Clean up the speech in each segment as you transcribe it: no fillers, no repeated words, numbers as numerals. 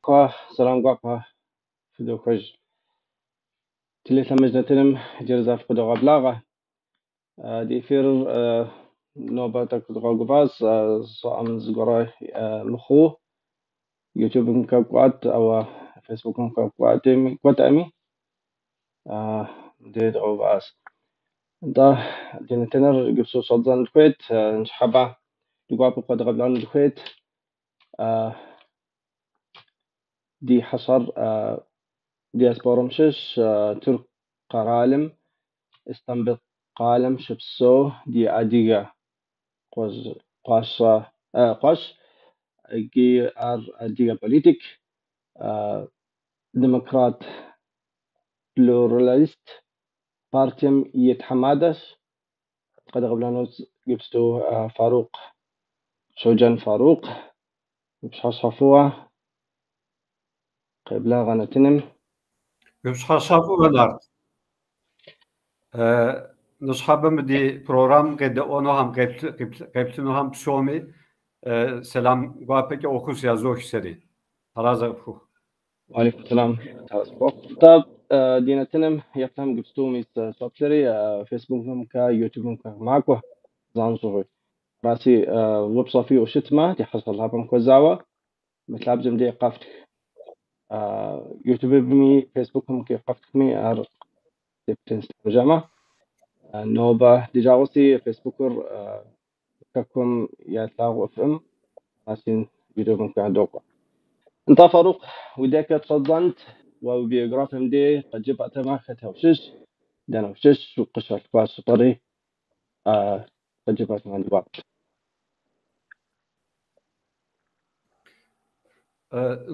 Куа сэлам гуапэ фыдохуэж. Телелъэмыж нэтыным иджыри зэ фыкъыдогъэблагъэ. Ди эфирыр нобэ тӏэкӏу дгъэгуващ, щӏыӏэм зыгуэрэ мыхъуу. Ютубымкӏэ кӏуат, ауэ Фейсбукымкӏэ кӏуэтэӏыми. Мыдей дгъэувыӏащ. Нтӏэ, ди нэтыныр иджыпсту щӏэддзэн дыхуейт. Ныщхьэбэ ди гуапэу къедгъэблэгъэну дыхуейт. Ди хьэщӏэр диаспорэм щыщ, Тырку къэралым, Истамбыл къалэм щыпсэу ди адыгэ къуэш икӏи ар адыгэ политик, демократ плюралист партием и тхьэмадэщ. Къедгъэблэгъэну иджыпсту Фарукъ, Щоджэн Фарукъ. Уи пщыхьэщхьэ фӏыуэ, къеблагъэ нэтыным. Уи пщыхьэщхьэ фӏыуэ, Нарт. Ныщхьэбэ мы ди программэм къедэӏуэнухэм, къеплъынухэм псоми сэлам гуапэкӏэ ӏуэхус язох сэри. Тхьэразэ къыпхухъу. Уалейкум сэлам. Нтӏэ, ди нэтыным еплъхэм иджыпсту мис соплъри, Фейсбукымкӏэ, Ютубымкӏэ макӏуэ занщӏэуи. Араси, упщӏэ фиӏэу щытмэ, ди хьэщӏэ лъапӏэм хуэзауэ, мы лъабжьэм дей къэфтх. Ютубыми, Фейсбукымкӏэ къэфтхми, ар жаӏэмэ. Нобэ ди жагъуэси Фейсбукыр хэкум ялъагъуфӏым, араси Ютубымкӏэ докӏуэ. Нтӏэ, Фарукъ, уи декӏэ щӏэддзэнт, уэ уи биографием дей къыджепӏэтэмэ, хэт ущыщ, дэнэ ущыщ, укъыщалъхуа щӏыпӏэри къыджепӏэтэмэ ди гуапэт.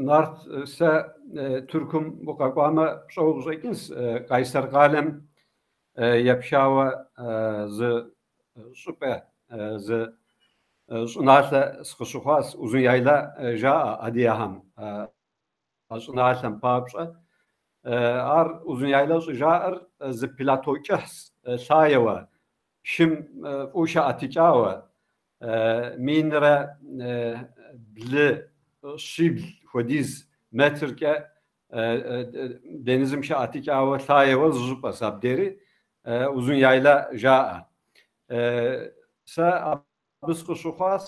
Нарт, сэ Тыркум укъэкӏуамэ, пщӏэуэ къыщӏэкӏынщ, Къайсэр къалэм епхауэ зы щӏыпӏэ, зы щӏыналъэ сыкъыщыхъуащ, Узун-Яйла жаӏэ адыгэхэм а щӏыналъэм папщӏэ. Ар Узун-Яйла щӏыжаӏэр зы плато кӏыхьщ лъаеуэ, хым фӏыуэ хэӏэтыкӏауэ, минрэ блы щибл хуэдиз метркӏэ денызым хэӏэтыкӏауэ лъаеуэ зы щӏыпӏэщ абдери, Узун-Яйла жаӏэ. Сэ абы сыкъыщыхъуащ,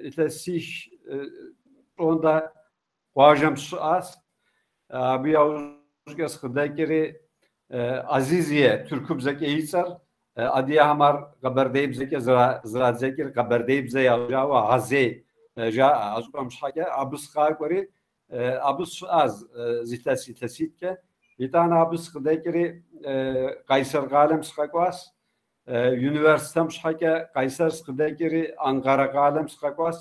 илъэсих пщӏондэ къуажэм сыщыӏащ. Абы яужькӏэ сыкъыдэкӏри, Азизие тыркубзэкӏэ и цӏэр, адыгэхэм ар къэбэрдеибзэкӏэ зэрадзэкӏыр къэбэрдеибзэ ящӏауэ Азей жаӏэ а щӏыпӏэм щхьэкӏэ. Абы сыкъакӏуэри, абы сыщыӏащ зы илъэс илъэситӏкӏэ. Итӏанэ абы сыкъыдэкӏри, Къайсэр къалэм сыкъэкӏуащ. Университетым щхьэкӏэ Къайсэр сыкъыдэкӏри, Анкъарэ къалэм сыкъэкӏуащ.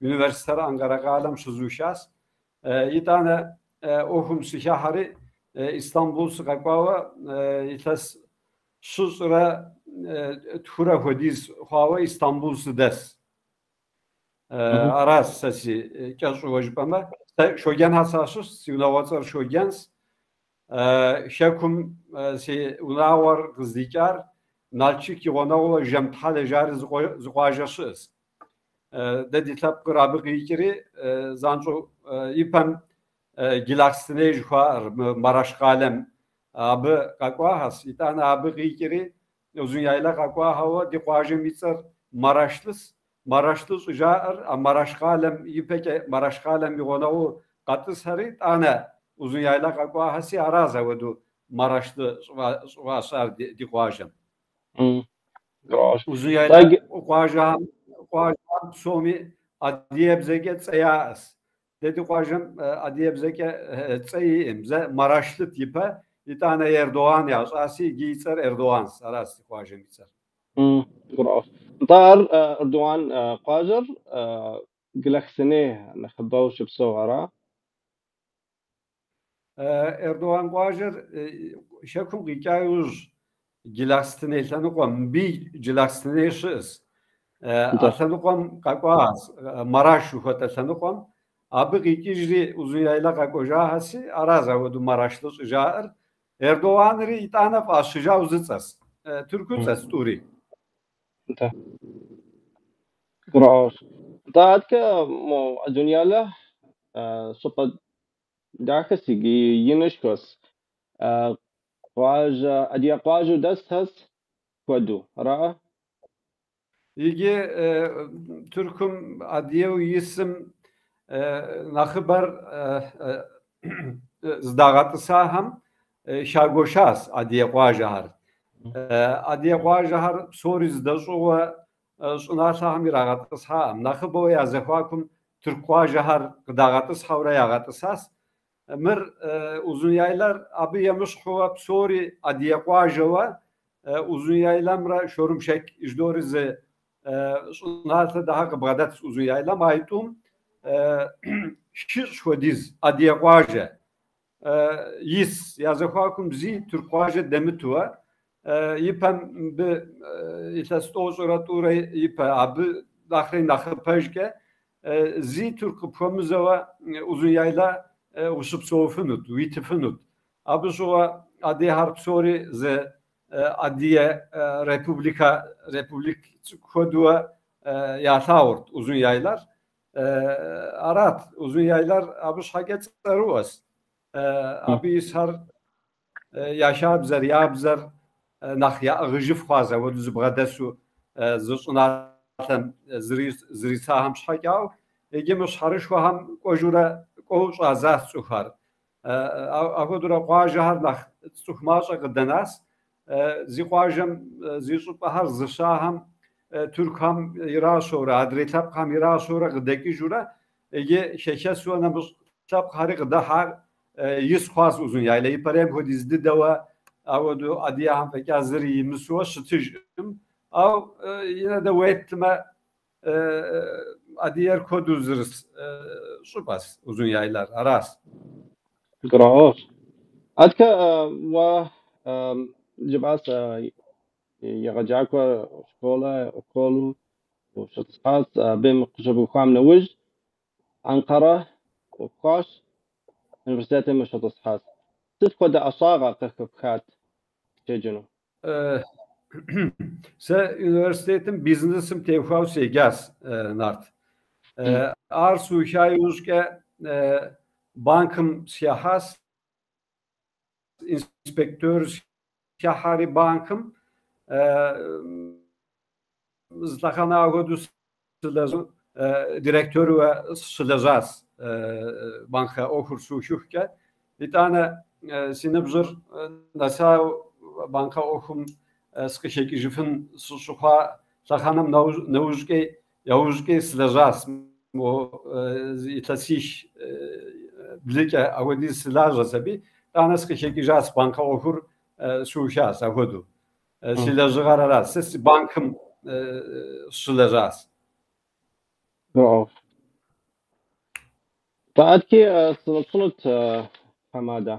Университетыр Анкъарэ къалэм щызухащ. Итӏанэ ӏуэхум сыхыхьэри, Истамбул сыкъэкӏуауэ илъэс щыщӏрэ тхурэ хуэдиз хъуауэ Истамбул сыдэс. Аращ сэ си кӏэщӏыуэ жыпӏэмэ. Сэ Щоджэнхэ сащыщ, си унагъуэцӏэр Щоджэнщ. Хэкум си унагъуэр къыздикӏар Налшык и гъунэгъууэ Жэмтхьэлэ жари зы къуажэ щыӏэщ. Дэ ди лъэпкъыр абы къикӏри, занщӏэу ипэм Джылахъстэней жыхуаӏэр Мараш къалэм абы къэкӏуахэщ. Итӏанэ абы къикӏри Узун-Яйла къэкӏуахэуэ ди къуажэм и цӏэр Марашлыс. Марашлы щӏыжаӏэр а Мараш къалэм ипэкӏэ Мараш къалэм и гъунэгъуу къэтӏысхэри, тӏанэ Узун-Яйла къэкӏуахэси, аращ апхуэдэу Марашлы щӏыфӏащар ди къуажэм. Узун-Яйла къуажэхэм псоми адыгэбзэкӏэ цӏэ яӏэщ. Дэ ди къуажэм адыгэбзэкӏэ цӏэ иӏэм. Зэ Марашлыт ипэ, итӏанэ Эрдогъан ящӏаси, иджы и цӏэр Эрдогъанщ. Аращ ди къуажэм и цӏэр. Гурыӏуэгъуэщ. Нтӏэ, ар Эрдогъан къуажэр Джылахъстэней нэхъыбэу щыпсэу ара? Эрдогъан къуажэр хэкум къикӏа иужь Джылахъстэней лъэныкъуэм, мыбы Джылахъстэней щыӏэщ. А лъэныкъуэм къэкӏуащ, Мараш жыхуэтӏэ лъэныкъуэм. Абы къикӏыжри Узун-Яйла къэкӏуэжахэси, аращ апхуэдэу Марашлы щӏыжаӏэр. Эрдогъанри итӏанэ фӏащыжауэ зы цӏэс, тыркуцӏэс тӏури. Нтӏэ. Гурыӏуэгъуэщ. Нтӏэ, адэкӏэ мо Узун-Яйла щӏыпӏэ дахэс икӏи инышхуэс. Къуажэ, адыгэ къуажэу дэсхэс куэду, араӏэ? Иджы Тыркум адыгэу исым нэхъыбэр здагъэтӏысахэм щагуэшащ адыгэ къуажэхэр. Адыгэ къуажэхэр псори здэщӏыгъуэ щӏыналъэхэм ирагъэтӏысхьаӏым. Нэхъыбэу я зэхуакум тырку къуажэхэр къыдагъэтӏысхьэурэ ягъэтӏысащ. Мыр Узун-Яйлэр абы емыщхьууэ псори адыгэ къуажэуэ Узун-Яйлэмрэ Шорумшэк жыдори зы щӏыналъэ дахэ къыбгъэдэтщ Узун-Яйлэм. Айтӏум 6 хуэдиз адыгэ къуажэ ис, я зэхуакум зи тырку къуажэ дэмытуэ. Ипэм мыбы илъэс 92 ипэ, абы нэхъри нэхъыпэжкӏэ зи тырку къыпхуэмызэуэ Узун-Яйла ущыпсэуфынут, уитыфынут. Абы щыгъуэ адыгэхэр псори зы адыгэ републикэ, републик цӏыкӏу хуэдууэ ялъагъурт Узун-Яйлэр. Арат, Узун-Яйлэр абы щхьэкӏэ цӏэрыӏуэс. Абы исхэр я хабзэр, я бзэр нэхъ яӏыгъыжыф хъуащ, апхуэдэу зыбгъэдэсу зы щӏыналъэм зэрисахэм щхьэкӏэ, ауэ иджы мы щхьэрышхуэхэм кӏуэжурэ кӏуэу щӏадзащ цӏыхухэр. Апхуэдэурэ къуажэхэр нэхъ цӏыху мащӏэ къыдэнащ. Зи къуажэм зи щӏыпӏэхэр зыщахэм тыркухэм иращэурэ, адрей лъэпкъхэм иращэурэ къыдэкӏыжурэ, иджы хэхэсуэ нэмыщӏ лъэпкъхэри къыдыхьар ис хъуащ Узун-Яйлэ. Ипэрейм хуэдиз дыдэуэ апхуэдэу адыгэхэм фӏэкӏа зыри имысуэ щытыжкъым. Ауэ и нэ дэ уеплъмэ, адыгэр куэду зэрыс щӏыпӏэс Узун-Яйлэр, аращ. Гурыӏуэгъуэщ. Адэкӏэ уэ жыпӏащ егъэджакӏуэ школэ, школым ущытӏысхьащ, абым къыщыбухам нэужь Анкъэрэ укӏуащ, университетым ущытӏысхьащ. Сыт хуэдэ ӏэщӏагъэ къыхэпхат щеджэну? Сэ университетым бизнесым теухуауэ седжащ, Нарт. Ар сыуха иужькӏэ банкым сыхьащ, инспектор сыхьари банкым зы лъэхъэнэ апхуэдэу сылэжьу директоруэ сыщылэжьащ банкэ ӏуэхур сыухыхукӏэ. Итӏанэ си ныбжьыр нэсауэ банкэ ӏуэхум сыкъыхэкӏыжыфын сыщыхъуа лъэхъэнэм нэужькӏэ яужькӏэ сылэжьащ. Мо илъэсих блыкӏэ апхуэдиз сылажьэс аби, итӏанэ сыкъыхэкӏыжащ, банкэ ӏуэхур сыухащ апхуэдэу. Си лэжьыгъэр аращ, сэ си банкым сыщылэжьащ. Гурыӏуэгъуэщ. Адэкӏи сыноупщӏынут, тхьэмадэ.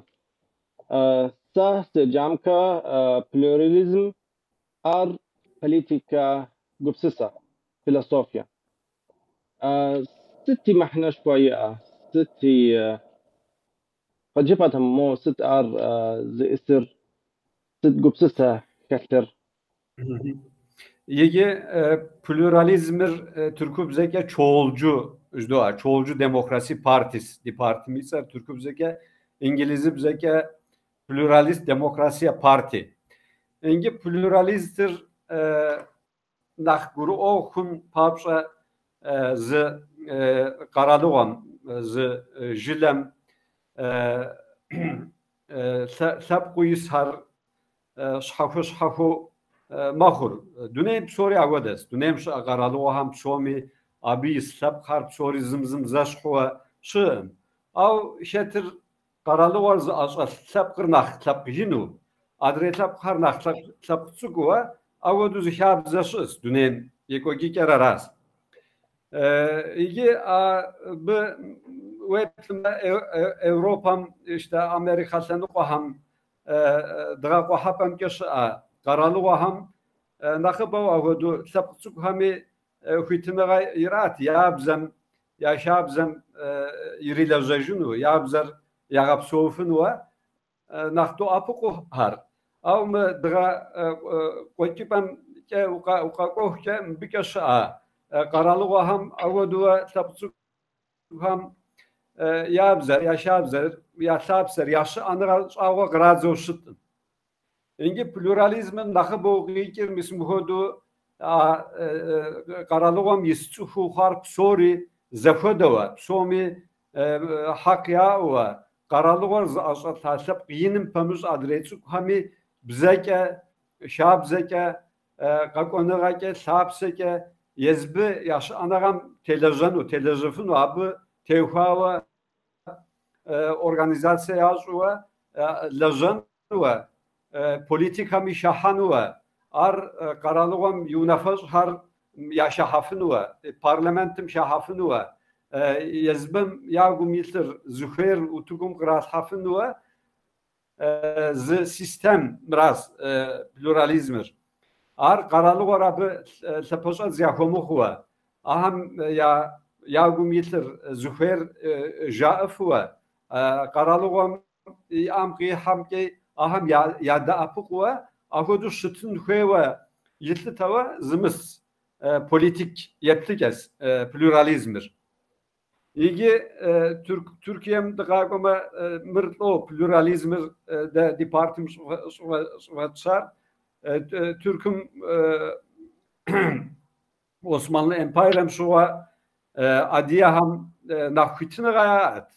Сэ седжамкэ плюрализм ар политикэ гупсысэ, философия. Сыт и мыхьэнэшхуэ иӏэ? Сыт и къыджепӏэтэм мо сыт ар зиӏысыр? Сыт гупсысэ хэлъыр? Иджы плюрализмыр тыркубзэкӏэ çoğulcu жыдоӏэ, Çoğulcu Demokrasi Partisi ди партым и цӏэр тыркубзэкӏэ, инджылызыбзэкӏэ Pluralist Demokrasia Party. Иджы плюралистыр нэхъ гурыӏуэгъуэ хъун папщӏэ зы къэралыгъуэм, зы жылэм лъэпкъыу исхэр щхьэхуэ-щхьэхуэу мэхъур. Дунейм псори апхуэдэщ. Дунейм щыӏэ къэралыгъуэхэм псоми абы ис лъэпкъхэр псори зым-зым зэщхьуэ щыӏым. Ауэ хэтыр къэралыгъуэр зыӏэщӏэлъ лъэпкъыр нэхъ лъэпкъ ину, адрей лъэпкъхэр нэхъ лъэпкъ цӏыкӏууэ, апхуэдэу зы хабзэ щыӏэщ дунейм екӏуэкӏыкӏэр аращ. Иджы абы уеплъмэ, Европэм, ищтэ Америкэ лъэныкъуэхэм, дыгъэкъухьэпӏэмкӏэ щыӏэ къэралыгъуэхэм нэхъыбэу апхуэдэу лъэпкъ цӏыкӏухэми хуитыныгъэ ират я бзэм, я шабзэм ирилэжьэжыну, я бзэр ягъэпсэуфынуэ нэхъ доӏэпыкъухэр. Ауэ мы дыгъэ къуэкӏыпӏэмкӏэ укъэкӏуэхукӏэ мыбыкӏэ щыӏэ къэралыгъуэхэм апхуэдэуэ лъэпкъ цӏыкӏухэм я бзэр, я шабзэр, я лъапсэр, я щыӏэныгъэр щӏагъуэ кърадзэу щыткъым. Иджы плюрализмым нэхъыбэу къикӏыр мис мыхуэдэу а къэралыгъуэм ис цӏыхуу хъуар псори зэхуэдэуэ, псоми хьэкъ яӏэуэ, къэралыгъуэр зыӏэщӏэлъа лъэпкъ иным пэмыщӏ адрей цӏыкӏухэми бзэкӏэ, шабзэкӏэ, къэкӏуэныгъэкӏэ, лъапсэкӏэ езыбы я щыӏэныгъэм телэжьэну, телэжьэфыну, абы теухуауэ организацие ящӏыуэ лэжьэнуэ, политикэми хыхьэнуэ, ар къэралыгъуэм и унафэщӏхэр яхыхьэфынуэ, парламентым хыхьэфынуэ, езыбым я гум илъыр зыхуейр утыкум къралъхьэфынуэ зы систем мыращ плюрализмыр. Ар къэралыгъуэр абы лъэпэщӏэдз яхуэмыхъууэ, ахэм я гум илъыр зыхуейр жаӏэфуэ, къэралыгъуэм и ӏэм къихьэмкӏи ахэм ядэӏэпыкъууэ, апхуэдэу щытын хуейуэ илъытэуэ зымыс политик еплъыкӏэс плюрализмыр. Иджы Тыркуем дыкъакӏуэмэ, мыр лӏо плюрализмыр дэ ди партым щӏыфӏэтщар Тыркум Османлы эмпайрэм щыгъуэ адыгэхэм нэхъ хуитыныгъэ яӏэт.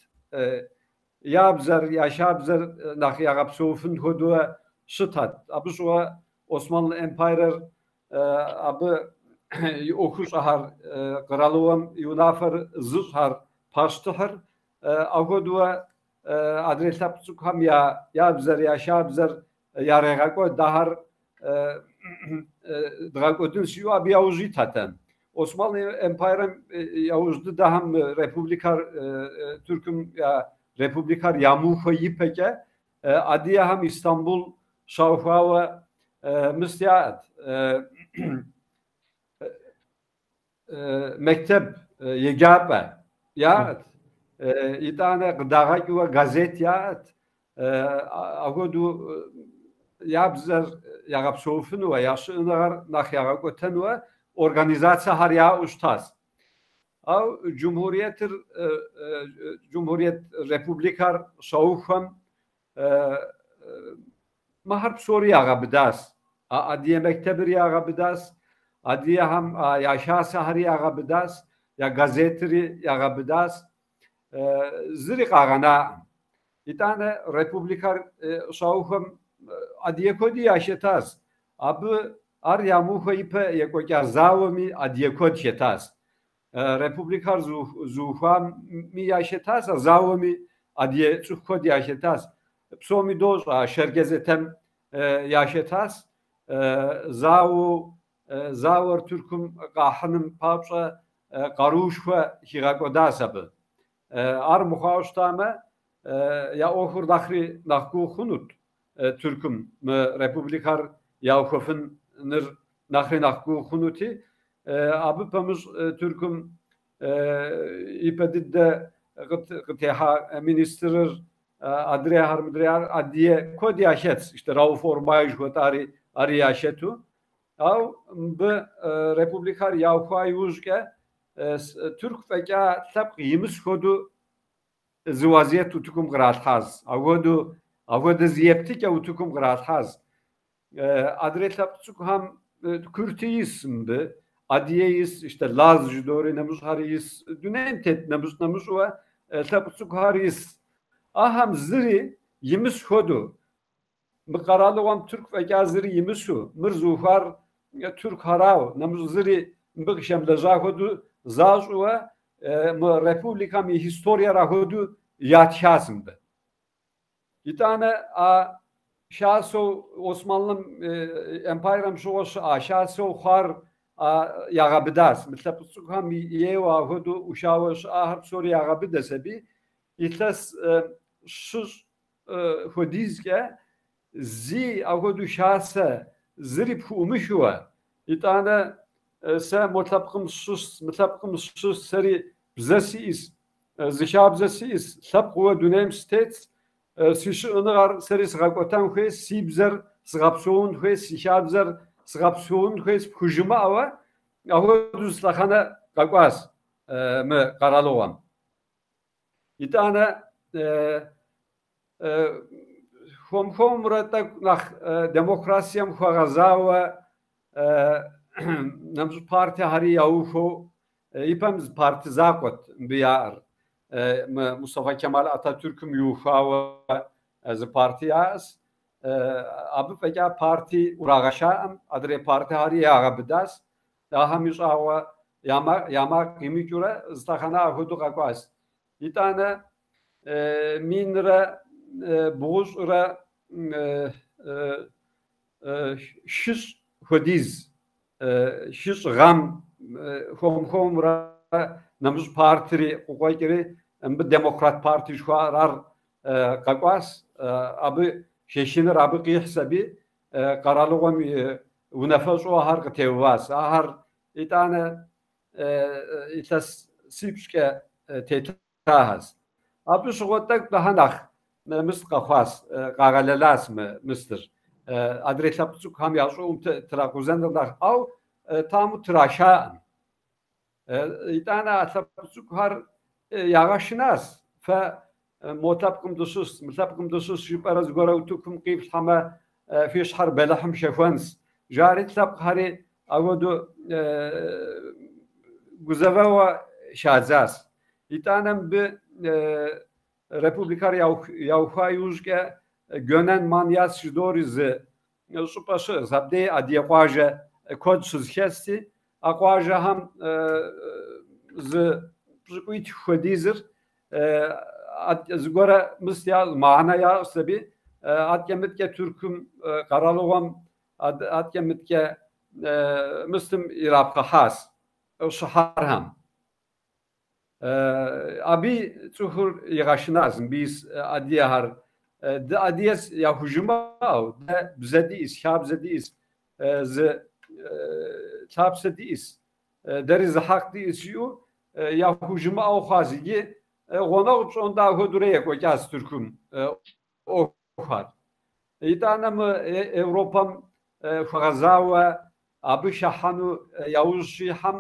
Я бзэр, я шабзэр нэхъ ягъэпсэуфын хуэдэуэ щытат. Абы щыгъуэ Османлы эмпайрэр абы и ӏуэхущӏэхэр, къэралыгъуэм и унафэр зыщӏхэр, пащтыхьыр апхуэдэуэ адрей лъэпкъ цӏыкӏухэм я бзэр, я шабзэр ярегъэкӏуэд, ахэр дгъэкӏуэдынщ жиӏэу абы яужь итатэм. Османлы эмпайрэм яужь дыдэхэм республикэр, Тыркум я республикэр ямыухуэ ипэкӏэ адыгэхэм Истамбул щаухуауэ мыс яӏэт. Мектеб, еджапӏэ яӏэт. Итӏанэ къыдагъэкӏыуэ газет яӏэт. Апхуэдэу я бзэр ягъэпсэуфынуэ, я щыӏэныгъэр нэхъ ягъэкӏуэтэнуэ организацэхэр яӏэу щытащ. Ауэ Джумхуриетыр, Джумхуриет республикэр щаухуэм мыхэр псори ягъэбыдащ. А адыгэ мектебыр ягъэбыдащ, адыгэхэм я хасэхэри ягъэбыдащ, я газетри ягъэбыдащ. Зыри къагъэнаӏым. Итӏанэ республикэр щаухуэм адыгэ куэди яхэтащ. Абы ар ямыухуэ ипэ екӏуэкӏа зауэми адыгэ куэд хэтащ. Республикэр зыухуами яхэтащ, а зауэми адыгэ цӏыху куэд яхэтащ. Псоми дощӏэ, а Шэрджэс Этхем яхэтащ. Зауэу, зауэр Тыркум къахьыным папщӏэ къаруушхуэ хигъэкӏуэдащ абы. Ар мыхъуауэ щытамэ, я ӏуэхур нэхъри нэхъ гугъу хъунут Тыркум мы республикэр яухуэфыныр нэхъри нэхъ гугъу хъунути, абы пэмыщӏ Тыркум ипэ дыдэ къытехьа министрыр адрейхэр мыдрейхэр адыгэ куэд яхэтщ, ищтэ Рауф Орбай жыхуэтӏари ари яхэту. Ауэ мыбы республикэр яухуа иужькӏэ тырку фӏэкӏа лъэпкъ имыс хуэдэу зы вазиет утыкум къралъхьащ. Апхуэдэу апхуэдэ зы еплъыкӏэ утыкум къралъхьащ. Адрей лъэпкъ цӏыкӏухэм курты ис мыбы, адыгэ ис, ищтэ лаз жыдори нэмыщӏхэр ис, дунейм тет нэмыщӏ нэмыщӏуэ лъэпкъ цӏыкӏухэр ис. Ахэм зыри имыс хуэдэу, мы къэралыгъуэм тырку фӏэкӏа зыри имысу, мыр зыухуар тыркухэрауэ, нэмыщӏ зыри мыбы къыхэмылэжьа хуэдэу защӏыуэ мы республикэм и историер апхуэдэу ятхащ мыбы. Итӏанэ а хасэу Османлым эмпайрэм щыгъуэ щыӏа хасэу хъуар ягъэбыдащ. Мы лъэпкъ цӏыкӏухэм ейуэ апхуэдэу ӏухауэ щыӏахэр псори ягъэбыдэщ аби. Илъэс щыщӏ хуэдизкӏэ зи апхуэдэу хасэ зыри пхуӏумыхыуэ, итӏанэ Сэ мо лъэпкъым сщыщ, мы лъэпкъым сщыщ, сэри бзэ сиӏэс, зы хабзэ сиӏэс, лъэпкъыуэ дунейм сытетс, си щыӏэныгъэр сэри сгъэкӏуэтэн хуейс, си бзэр сгъэпсэун хуейс, си хабзэр сгъэпсэун хуейс пхужымыӏэуэ, апхуэдэу зы лъэхъэнэ къэкӏуащ мы къэралыгъуэм. Итӏанэ хуэм-хуэмурэ тӏэкӏу нэхъ демократием хуэгъэзауэ нэмыщӏ партихэри яухуэу, ипэм зы парти закъуэт мыбы яӏэр. Мы Мустафа Кемал Ататюркым иухуауэ зы парти яӏэс. Абы фӏэкӏа парти ӏурагъэшаӏым, адрей партихэри ягъэбыдащ. Ахэми щӏагъуэ я макъ къимыкӏыурэ зы лъэхъэнэ апхуэдэу къэкӏуащ. Итӏанэ 1960 хуэдиз, 60 гъэм хуэм-хуэмурэ нэмыщӏ партри къыкъуэкӏри, мыбы Демократ парти жыхуаӏэр ар къэкӏуащ. Абы хэхыныр абы къихьщ аби, къэралыгъуэм и унафэщӏу ахэр къытеуващ. Ахэр итӏанэ илъэсипщӏкӏэ тетахэщ. Абы щыгъуэ тӏэкӏу нэхъ нэхъ мыст къэхъуащ, къагъэлэлащ мы мыстыр. Адрей лъэпкъ цӏыкӏухэм я щӏыӏум тракъузэныр нэхъ, ауэ таму трашаӏым. Итӏанэ а лъэпкъ цӏыкӏухэр ягъэшынащ. Фэ мо лъэпкъым дыщыщ, мы лъэпкъым дыщыщ жыпӏэрэ зыгуэрэ утыкум къифлъхьэмэ, фи щхьэр бэлыхьым хэхуэнщ. Жари лъэпкъхэри апхуэдэу гузэвэгъуэ щадзащ. Итӏанэ мыбы республикэр яухуа иужькӏэ Гёнен Мanyas жыдори зы щӏыпӏэ щыӏэщ. Абдей адыгэ къуажэ куэд щызэхэсти, а къуажэхэм зы пщӏыкӏуитху хуэдизыр зыгуэрэ мыст ящӏ, мыхьэнэ ящӏщ аби, аткӏэ-мыткӏэ Тыркум къэралыгъуэм аткӏэ-мыткӏэ мыстым ирапхъыхьащ щыхьэрхэм. Абы цӏыхур игъэшынащ мыбы ис адыгэхэр. Ды адыгэс яхужымыӏэу, дэ бзэ диӏэс, хабзэ диӏэс, зы лъапсэ диӏэс, дэри зы хьэкъ диӏэс жиӏэу яхужымыӏэу хъуащ. Иджы гъунэгъу пщӏондэ апхуэдэурэ екӏуэкӏащ Тыркум ӏуэхухэр. Итӏанэ мы Европэм хуэгъэзауэ абы хыхьэну яужь щихьэм,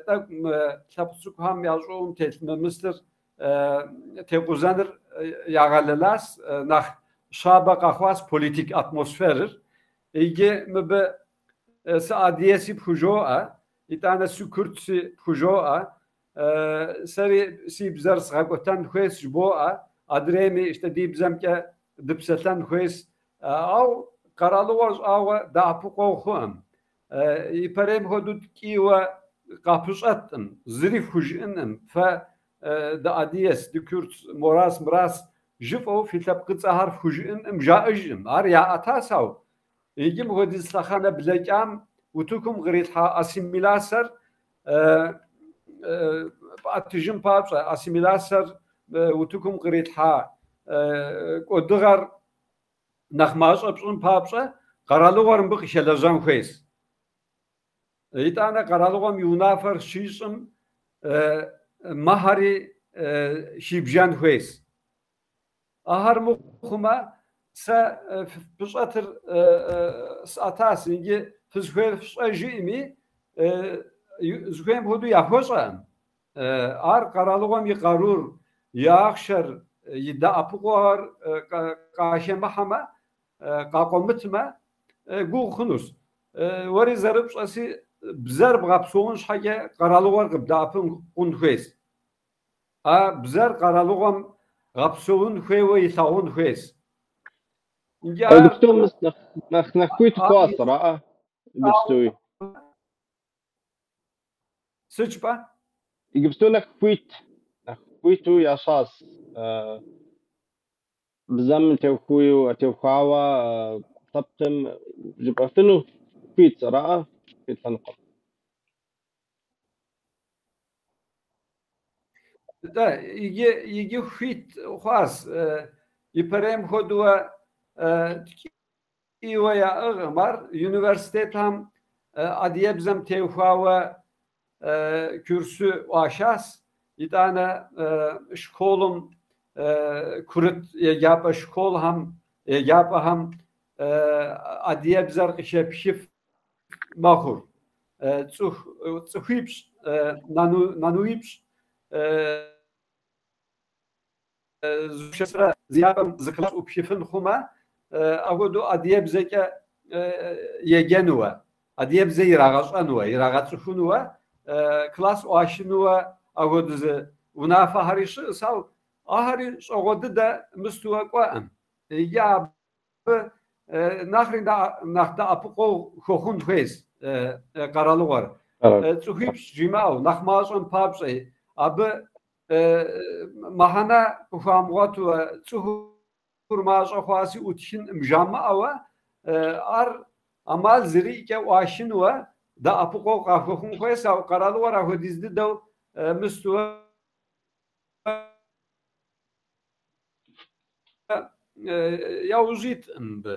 тӏэкӏу мы лъэпкъ цӏыкӏухэм я щӏыӏум телъ мы мыстыр текъузэныр ягъэлэлащ, нэхъ щабэ къэхъуащ политик атмосферыр. Иджы мыбы сыадыгэси пхужоӏэ, итӏанэ сыкурдси пхужоӏэ, сэри си бзэр сгъэкӏуэтэн хуейс жыбоӏэ, адрейми ищтэ ди бзэмкӏэ дыпсэлъэн хуейс. Ауэ къэралыгъуэр щӏагъуэ дэӏэпыкъуэгъу хъуӏым. Ипэрейм хуэдэу ткӏийуэ къапыщӏэткъым, зыри фхужыӏэнкъым. Фэ дыадыгэс, дыкюрт, морас, мырас жыфӏэу фи лъэпкъыцӏэхэр фхужыӏэнкъым, жаӏэжкъым. Ар яӏэтащ, ауэ иджы мыхуэдиз лъэхъэнэ блэкӏам утыкум кърилъхьа ассимиляцэр пӏэтыжын папщӏэ, ассимиляцэр утыкум кърилъхьа кӏуэдыгъэр нэхъ мащӏэ пщӏын папщӏэ, къэралыгъуэр мыбы къыхэлэжьэн хуейщ. Итӏанэ къэралыгъуэм и унафэр щищӏым мыхэри хибжэн хуейщ. Ахэр мыхъумэ, сэ пыщӏэтыр сӏэтащ, иджы фызыхуейр фщӏэ жиӏэми, зыхуейм хуэдэу яхуэщӏэкъым. Ар къэралыгъуэм и къарур, и ахъшэр, и дэӏэпыкъугъэр къахэмыхьэмэ, къакъуэмытмэ, гугъу хъунущ. Уэри зэрыпщӏэси, бзэр бгъэпсэун щхьэкӏэ къэралыгъуэр къыбдэӏэпыкъун хуейщ. А бзэр къэралыгъуэм гъэпсэун хуейуэ илъагъун хуейщ. Иджы ар Иджыпсту нэхъ хуит хъуащ, араӏэ? Иджыпстуи. Сыт жыпӏа? Иджыпсту нэхъ хуит, нэхъ хуиту ящӏащ. Бзэм теухуауэ лъэпкъым жыпӏэфыну хуит, араӏэ? Хуит лъэныкъуэм. Нтӏэ, иджы хуит хъуащ. Ипэрейм хуэдэу ткӏийуэ яӏыгъым ар университетхэм Адыгэбзэм теухуауэ курсу ӏуашащ, итӏанэ школым курыт еджапӏэ школхэм, еджапӏэхэм адыгэбзэр къыщепхыф мэхъур. Цӏыхуипщӏ, нануипщӏ зэхуэпшэсрэ зы еджапӏэм зы класс ӏупхыфын хъумэ, апхуэдэу адыгэбзэкӏэ еджэнуэ, адыгэбзэ ирагъэщӏэнуэ, ирагъэцӏыхунуэ, класс ӏуашынуэ апхуэдэ зы унафэхэри щыӏэс, ауэ ахэри щӏэгъуэ дыдэ мыстуэ кӏуэӏым. Иджы абы нэхъри нэхъ дэӏэпыкъуэгъу хуэхъун хуейщ къэралыгъуэр. Цӏыхуипщӏ жимыӏэу, нэхъ мащӏэм папщӏэ, абы мыхьэнэ къыхуамыгъуэту цӏыхур мащӏэ хъуаси ӏутхынӏым жамыӏэуэ, ар ӏэмал зэриӏэкӏэ ӏуашынуэ дэӏэпыкъуэгъу къахуэхъун хуейщ, ауэ къэралыгъуэр апхуэдиз дыдэу мыстуэ яужь иткъым мыбы.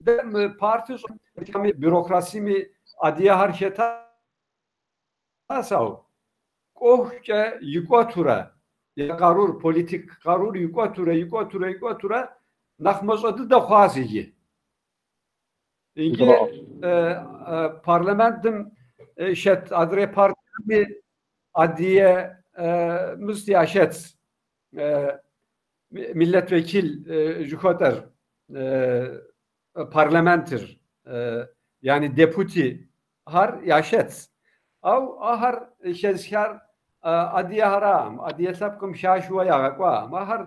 Дэ мы партыр бюрократиями адыгэхэр хэтащ, ауэ кӏуэхукӏэ икӏуэтурэ, я къарур, политик къарур икӏуэтурэ, икӏуэтурэ, икӏуэтурэ нэхъ мащӏэ дыдэ хъуащ иджы. Иджы парламентым щэт адрей партиями адыгэ мыс ящэтщ миллетвекил жыхуэтӏэр парламентыр, yani депутихэр ящэтщ. Ау ахэр хэзыхар адыгэхэракъым, адыгэ лъэпкъым хашыуэ ягъэкӏуакъым. Ахэр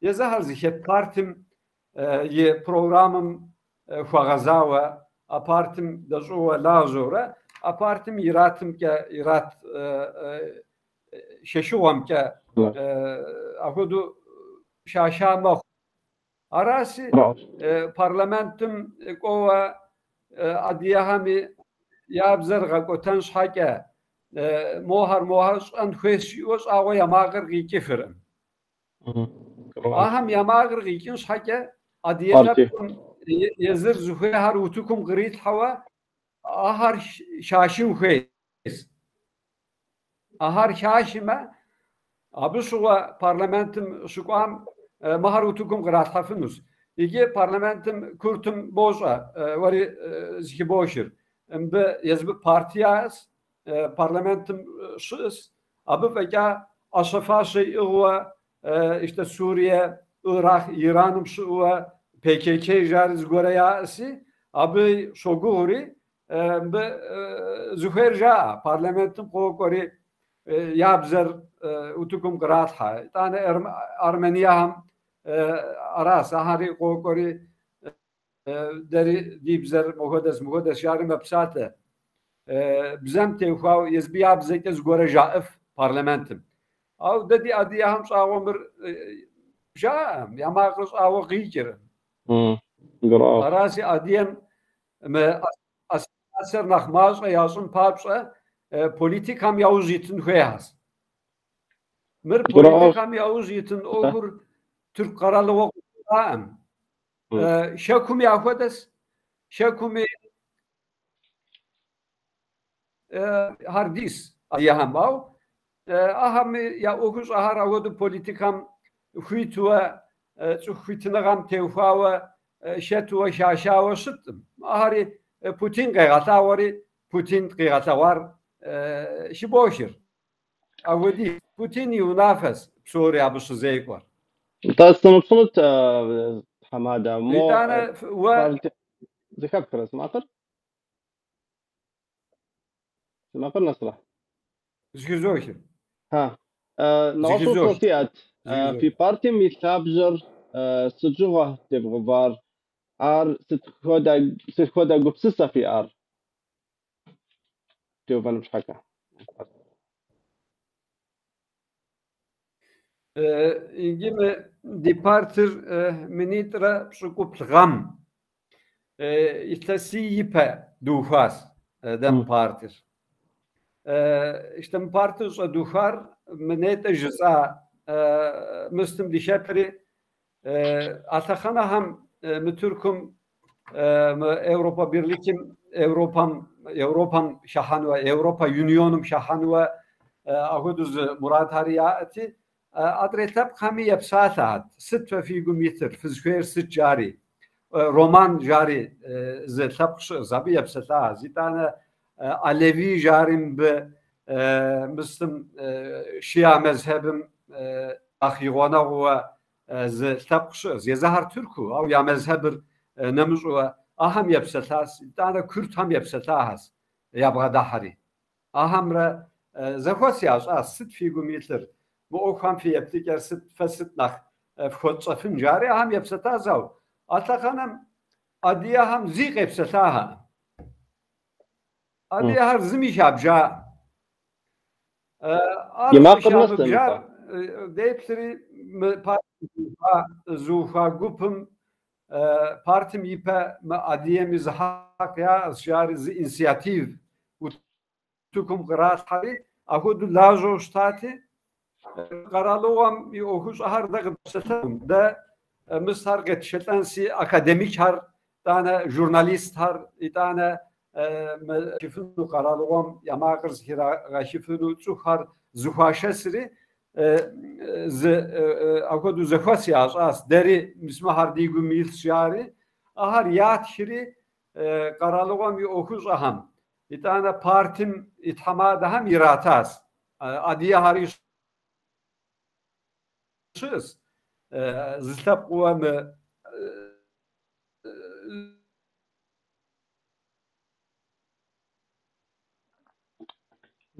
езыхэр зыхэт партым и программэм хуэгъэзауэ, а партым дэщӏыгъууэ лажьэурэ, а партым иратымкӏэ, ират шэшыгъуэмкӏэ апхуэдэу шаша мэхъу. Араси парламентым кӏуэуэ адыгэхэми я бзэр гъэкӏуэтэн щхьэкӏэ мохэр мохэр щӏэн хуейщ жиӏэу щӏагъуэ я макъыр къикӏыфыркъым. Ахэм я макъыр къикӏын щхьэкӏэ адыгэ лъэпкъым езыр зыхуейхэр утыкум кърилъхьэуэ ахэр хашын хуейщ. Ахэр хашымэ, абы щыгъуэ парламентым щыкӏуам мыхэр утыкум къралъхьэфынущ. Иджы парламентым куртым бощӏэ, уэри зыхыбохыр. Мыбы езыбы партиящ, парламентым щыӏэс. Абы фӏэкӏа ӏэщэ-фащэ иӏыгъыуэ ищтэ Сурие, Ирак, Ираным щыӏэуэ ПКК жари зыгуэрэ яӏэси, абы щогугъури, мыбы зыхуейр жаӏэ, парламентым къокӏуэри я бзэр утыкум къралъхьэ. Итӏанэ армянияхэм аращ, ахэри къокӏуэри дэри ди бзэр мыхуэдэщ, мыхуэдэщ жари мэпсалъэ. Бзэм теухуауэ езыбы я бзэкӏэ зыгуэрэ жаӏыф парламентым. Ауэ дэ ди адыгэхэм щӏагъуэ мыр жаӏэм, я макъыр щӏагъуэ къикӏыркъым. Араси адыгэм мы ассимиляциер нэхъ мащӏэ ящӏын папщӏэ политикэм яужь итын хуейхэщ. Мыр политикэм яужь итын ӏуэхур Тырку къэралыгъуэ къудейракъым. Хэкуми апхуэдэщ, хэкуми хэр дис адыгэхэм, ауэ ахэми я ӏуэхущӏэхэр апхуэдэу политикэм хуитуэ, цӏыху хуитыныгъэм теухуауэ хэтуэ хашауэ щыткъым. Ахэри Путин къегъэлъагъуэри, Путин къигъэлъэгъуар хыбохыр. Апхуэдиз Путин и унафэщ псори абы щызекӏуэр. Нтӏэ, сынопщӏынут, тхьэмадэ, мо Итӏанэ уэ зэхэпхрэ си макъыр? Си макъыр нэсрэ? Зэхызохыр. Ха. Нэгъуэщӏ упщӏэ Зэхызох. сиӏэт. Фи Зэхызох. партием и лъабжьэр сыт щыгъуэ тевгъэувар? Ар сыт хуэдэ гупсысэ фиӏар теувэным щхьэкӏэ? Иджы мы ди партыр 2017 гъэм илъэсий ипэ духуащ дэ мы партыр. Ищтэ мы партыр щӏэдухуар мы нетӏэ жысӏа мыстым дыхэпри, а лъэхъэнэхэм Мы Тыркум, мы Европа Бирликым, Европам хыхьэнуэ, Европа Юнионым хыхьэнуэ ахуэдэу зы мурадхэри яӏэти, адрей лъэпкъхэми епсалъэхэт. Сыт фэ фи гум итыр, фызыхуейр сыт жари. Роман жари зы лъэпкъ щыӏэщ, абы епсэлъащ. Итӏанэ Алеви жари мыбы мысым шиа мезхьэбым нэхъ и гъунэгъууэ зы лъэпкъ щыӏэщ. Езыхэр тырку, ауэ я мезхьэбыр нэмыщӏуэ ахэм епсэлъащ, итӏанэ курдхэм епсэлъахэщ ябгъэдыхьэри. Ахэмрэ зэхуэс ящӏащ, сыт фи гум илъыр, мы ӏуэхухэм фи еплъыкӏэр сыт, фэ сыт нэхъ фхуэтщӏэфын жари, ахэм епсэлъащ, ауэ а лъэхъэнэм адыгэхэм зи къепсэлъахэкъым. Адыгэхэр зыми хабжа. Ар И макъыр нэстэм, щӏыхамыбжар нтӏэ? деплъри мы партым зыухуа гупым партым ипэ мы адыгэми зы хьэкъ яӏэщ жари зы инициатив утыкум къралъхьэри, апхуэдэу лажьэу щытати, къэралыгъуэм и ӏуэхущӏэхэр дэ къыдэпсэлъэнум, дэ мысхэр къетшэлӏэнси, академикхэр, итӏанэ журналистхэр, итӏанэ мы хыфыну къэралыгъуэм я макъыр зыхрагъэхыфыну цӏыхухэр зыхуашэсри, зы апхуэдэу зэхуэс ящӏащ, дэри мис мыхэр ди гум илъщ жари, ахэр ятхри къэралыгъуэм и ӏуэхущӏэхэм, итӏанэ партым и тхьэмадэхэм иратащ. Адыгэхэри щыӏэщ, зы лъэпкъыуэ мы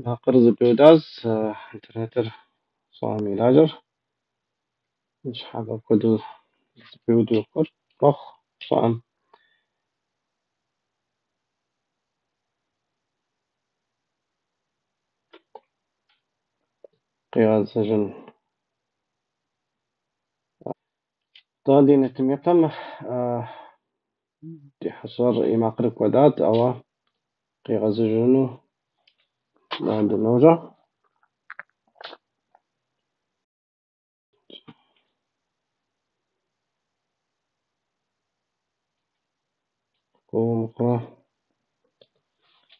Макъыр зэпиудащ, интернетыр щӏыӏэм и лажьэр. Ныщхьэбэ апхуэдэу зэпиуду къохъу щӏыӏэм. Къигъэзэжын. Тӏэ ди нэтым еплъэм, ди хьэщӏэр и макъыр кӏуэдат, ауэ къигъэзэжыну дыножьэ. Мыхъурэ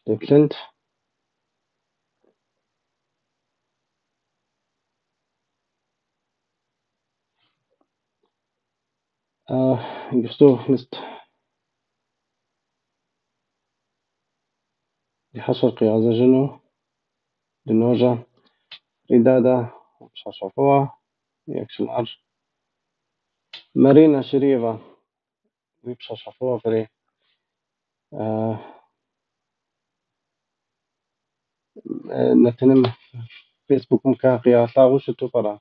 деплъынт. Иджыпсту мыст ди хьэщӏэр къигъэзэжыну дыножьэ. Ридадэ пщащэ фӏыуэ iyi akşamlar. Марина Шириева уи пщащэ фӏыуэ фӏыри. Нэтыным Фейсбукым къигъэлъагъуэу щыту пӏэрэ?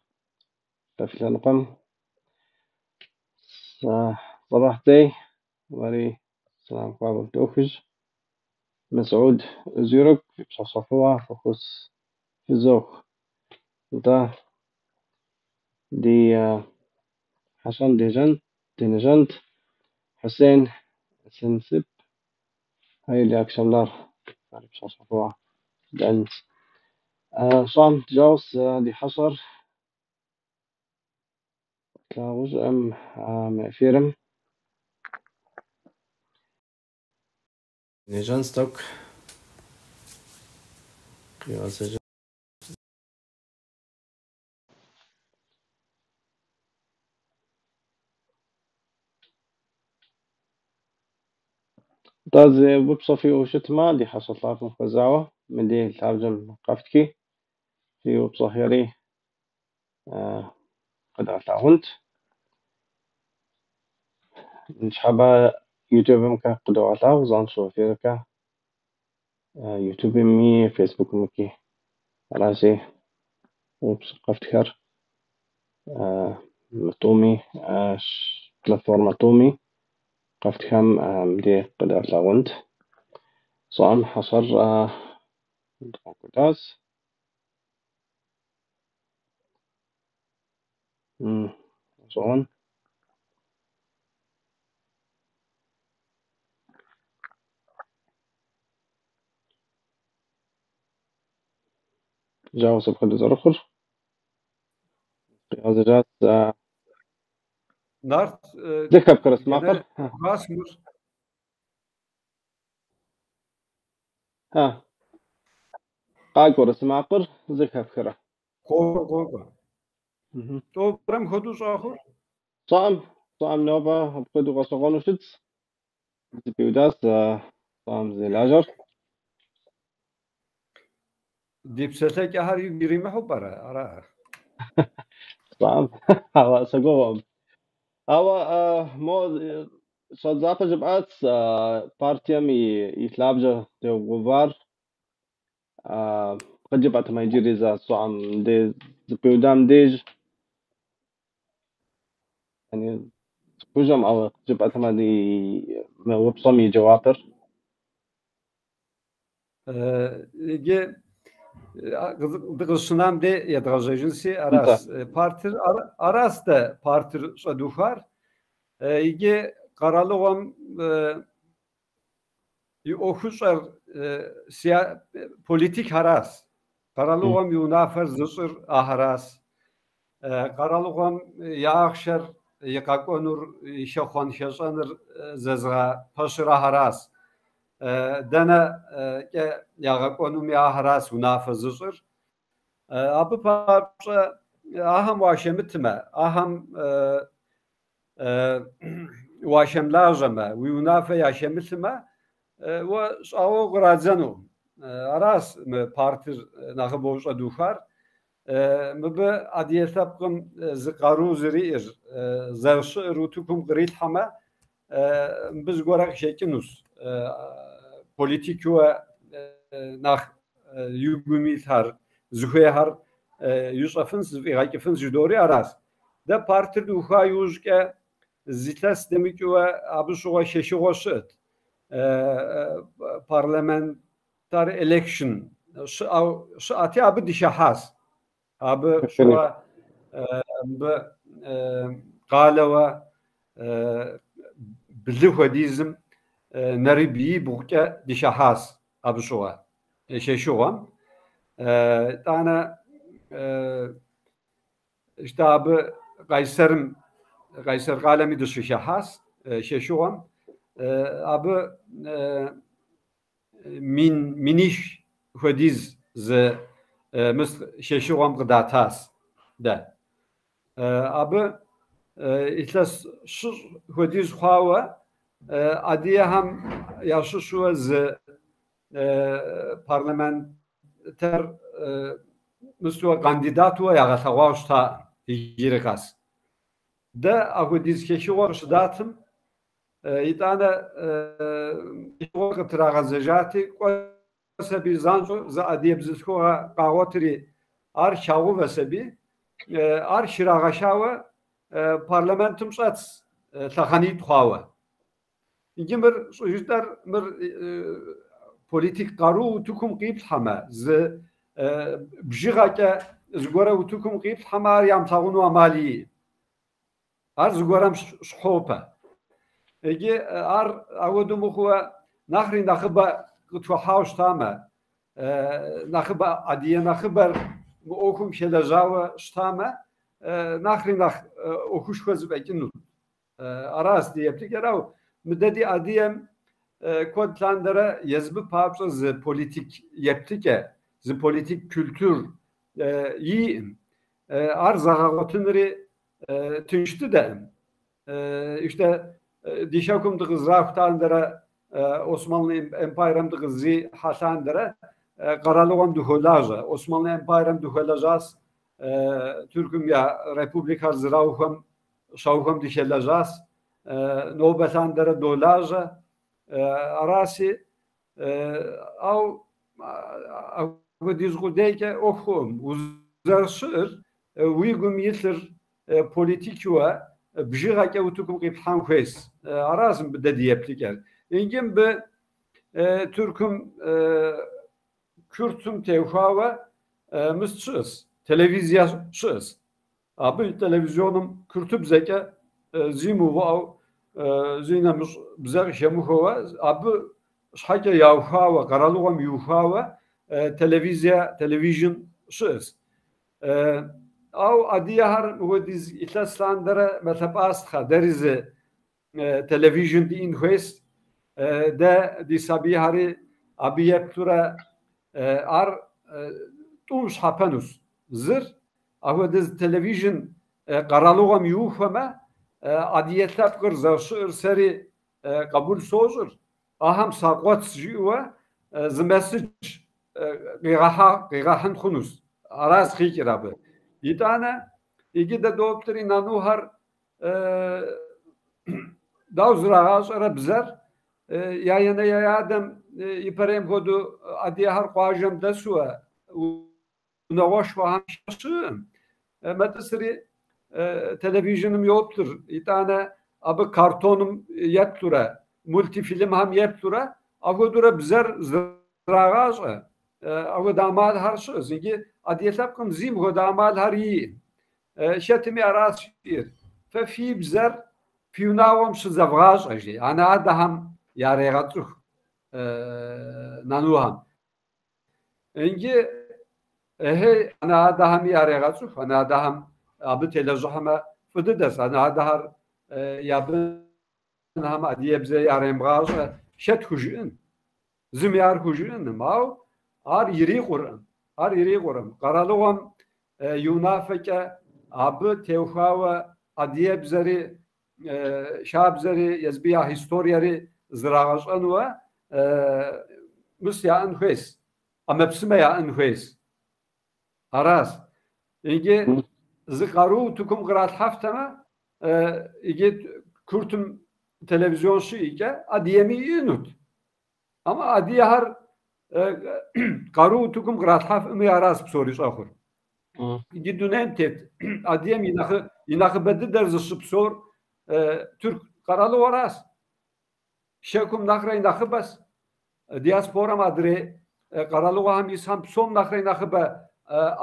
Фэ фи лъэныкъуэм. Сэбахь дей, уэри сэлам хуабэ фыдохыж. Масуд Озюрюк уи пщащэ фӏыуэ фӏэхъус фызох. Нтӏэ, ди хьэщӏэм денежэнт. Хьусен Сенсип, hayırlı akşamlar. Фэри пщащэ фӏыуэ жытӏэнщ. Щӏам дыжаус ди хьэщӏэр тлъагъужӏым мы эфирым. Нежэнс тӏэкӏу къигъэзэжын. Нтӏэ, зы упщӏэ фиӏэу щытмэ, ди хьэщӏэ лъапӏэм хуэзауэ, мыдей лъабжьэм къэфтхи, фи упщӏэхэри къыдгъэлъагъунт. Ныщхьэбэ Ютубымкӏэ къыдогъэлъагъу занщӏэу эфиркӏэ. Ютубыми, Фейсбукымкӏи. Аращи, упщӏэ къэфтхэр мы тӏуми, платформэ тӏуми къэфтхэм мыдей къыдгъэлъагъунт. Щӏыӏэм хьэщӏэр дгъэкӏуэдащ. Гъэщӏэгъуэн. Жагъуэщ апхуэдэу зэрыхъур. Къигъэзэжащ. Нарт Зэхэпхрэ си макъыр? Хасмыр. Ха. Къакӏуэрэ си макъыр зэхэпхрэ? Къокӏуэ, къокӏуэ. Тӏопэрэм хуэдэу щӏэхъур? Щӏыӏэм, щӏыӏэм нобэ апхуэдэу гъэщӏэгъуэну щытщ. Зэпиудащ щӏыӏэм зелажьэр. Ди псэлъэкӏэхэр игу иримыхьу пӏэрэ? Ара? Щӏыӏэм, ауэ сыгугъуэм. Ауэ мо щӏэдзапӏэ жыпӏат партием и лъабжьэ теувар. Къыджыпӏэтэмэ иджыри зэ щӏыӏэм деж зэпиудам деж. Хужьэм, ауэ къыджыпӏэтэмэ ди мы упщӏэм и жэуапыр. Иджы дыкъыщынам де едгъэжьэжынси, арас партыр, арас дэ партыр щӏэдухуар. Иджы къэралыгъуэм и ӏуэхущӏэр политик арас. Къэралыгъуэм и унафэр зыщӏыр ахэрас. Къэралыгъуэм и ахъшэр, и къэкӏуэнур, и хэхъуэн-хэщӏэныр зэзыгъэпэщыр ахэрас. Дэнэкӏэ ягъэкӏуэнуми ахэрас унафэ зыщӏыр. Абы папщӏэ ахэм уахэмытмэ, ахэм уахэмылажьэмэ, уи унафэ яхэмылъмэ, уэ щӏагъуэ укърадзэну. Арас мы партыр нэхъыбэу щӏэдухуар. Мыбы адыгэ лъэпкъым зы къару зэриӏэр, зэрыщыӏэр утыкум кърилъхьэмэ, мыбы зыгуэрэ къыхэкӏынущ. Политикыуэ нэхъ и гум илъхэр, зыхуейхэр ищӏэфынщ, зэфӏигъэкӏыфынщ жыдори аращ. Дэ партыр духуа иужькӏэ зы илъэс дэмыкӏыуэ абы щыгъуэ хэхыгъуэ щыӏэт. Парламентар election щыӏэти, абы дыхыхьащ. Абы щыгъуэ мыбы къалэуэ блы хуэдизым нэрыбгибгъукӏэ дыхыхьащ абы щыгъуэ, хэхыгъуэм. Итӏанэ ищтэ абы Къайсэрым, Къайсэр къалэми дыщыхыхьащ хэхыгъуэм. Абы миних хуэдиз зы мыс хэхыгъуэм къыдатащ дэ. Абы илъэс щыщӏ хуэдиз хъуауэ адыгэхэм ящыщуэ зы парламентар мысуэ кандидатуэ ягъэлъэгъуауэ щыта иджыри къэс. Дэ апхуэдиз хэхыгъуэ къыщыдатым, итӏанэ хэхыгъуэр къытрагъэзэжати, кӏуэ сабий занщӏэу зы адыгэ бзылъхугъэ къагъуэтри, ар хагъувэ сабий, ар храгъэшауэ парламентым щӏэтс лъэхъэнитӏ хъуауэ. Иджы мыр щӏыжытӏэр мыр политик къару утыкум къиплъхьэмэ, зы бжыгъэкӏэ зыгуэрэ утыкум къиплъхьэмэ, ар ямылъагъуну ӏэмал иӏэкъым. Ар зыгуэрэм щхьопэ. Иджы ар ауэдэу мыхъууэ нэхъри нэхъыбэ къытхуэхьауэ щытамэ, нэхъыбэ адыгэ нэхъыбэр мы ӏуэхум хэлэжьауэ щытамэ, нэхъри нэхъ ӏуэхушхуэ зэфӏэкӏынут. Аращ ди еплъыкӏэр, ауэ мы дэ ди адыгэм куэд лъандэрэ езыбы папщӏэ зы политик еплъыкӏэ, зы политик культур иӏым. Ар зэгъэгъуэтынри тынш дыдэкъым. Ищтэ ди хэкум дыкъызэраху лъандэрэ, Османлы империем дыкъызэрихьэ лъандэрэ къэралыгъуэм дыхуолажьэ. Османлы империем дыхуэлэжьащ, Тыркум я республикэр зэраухуэм щаухуэм дыхэлэжьащ, нобэ лъандэрэ долажьэ. Араси, ау апхуэдиз къудейкӏэ ӏуэху хъуӏым. Узэрыщыӏэр, уи гум илъыр политикыуэ бжыгъэкӏэ утыкум къиплъхьэн хуейщ. Аращ мыбы дэ ди еплъыкӏэр. Иджы мыбы Тыркум Кюртым теухуауэ мыст щыӏэщ, телевизие щыӏэщ. Абы телевизионым кюртыбзэкӏэ зи мыувыӏэу, зи нэмыщӏ бзэ къыхэмыхуэуэ, абы щхьэкӏэ яухуауэ, къэралыгъуэм иухуауэ телевизие, телевизион щыӏэщ. Ауэ адыгэхэр мыхуэдиз илъэс лъандэрэ мэлъэпӏастхъэ, дэри зы телевизион диӏэн хуейс, дэ ди сабийхэри абы еплъурэ ар тӏум щхьэпэнущ. Зыр, апхуэдэ зы телевизион къэралыгъуэм иухуэмэ, адыгэ лъэпкъыр зэрыщыӏэр сэри къабул сощӏыр, ахэм сакъуэтс жиӏэуэ зы месседж къигъэхьын хъунущ. Аращ къикӏыр абы. Итӏанэ, иджы дэ доплъри нанухэр дауэ зрагъащӏэрэ бзэр, я енэ я адэм ипэрейм хуэдэу адыгэхэр къуажэм дэсуэ, унагъуэшхуэхэм щыӏым. Мэтӏысри телевизионым йоплъыр, итӏанэ абы картоным еплъурэ, мультифильмхэм еплъурэ, апхуэдэурэ бзэр зрагъащӏэ. Апхуэдэ ӏэмалхэр щыӏэщ. Иджы адыгэ лъэпкъым зи мыхуэдэ ӏэмалхэр иӏым. Хэтми аращ жиӏэр. Фэ фи бзэр фи унагъуэм щызэвгъащӏэ, жи. Анэ-адэхэм ярегъэцӏыху нанухэм. Иджы эхей анэ-адэхэми ярегъэцӏыху, анэ-адэхэм абы телэжьыхьэмэ фӏы дыдэщ. Анэ-адэхэр я бынхэм адыгэбзэ яремыгъащӏэ хэт хужыӏын? Зыми ар хужыӏыным, ауэ ар ирикъуркъым. Ар ирикъуркъым. Къэралыгъуэм и унафэкӏэ абы теухуауэ адыгэбзэри, хабзэри, езбы я историери зрагъэщӏэнуэ мыс яӏэн хуейщ, ӏэмэпсымэ яӏэн хуейщ. Аращ. Иджы зы къару утыкум къралъхьэфтэмэ, иджы Куртым телевизион щыӏэкӏэ адыгэми иӏэнут. Амэ адыгэхэр къару утыкум къралъхьэфӏыми аращ псори щӏэхъур. Иджы дунейм тет адыгэм и нэхъыбэ дыдэр зыщыпсэур Тырку къэралыгъуэращ. Хэкум нэхърэ и нэхъыбэщ. Диаспорэм адрей къэралыгъуэхэм исхэм псом нэхърэ и нэхъыбэ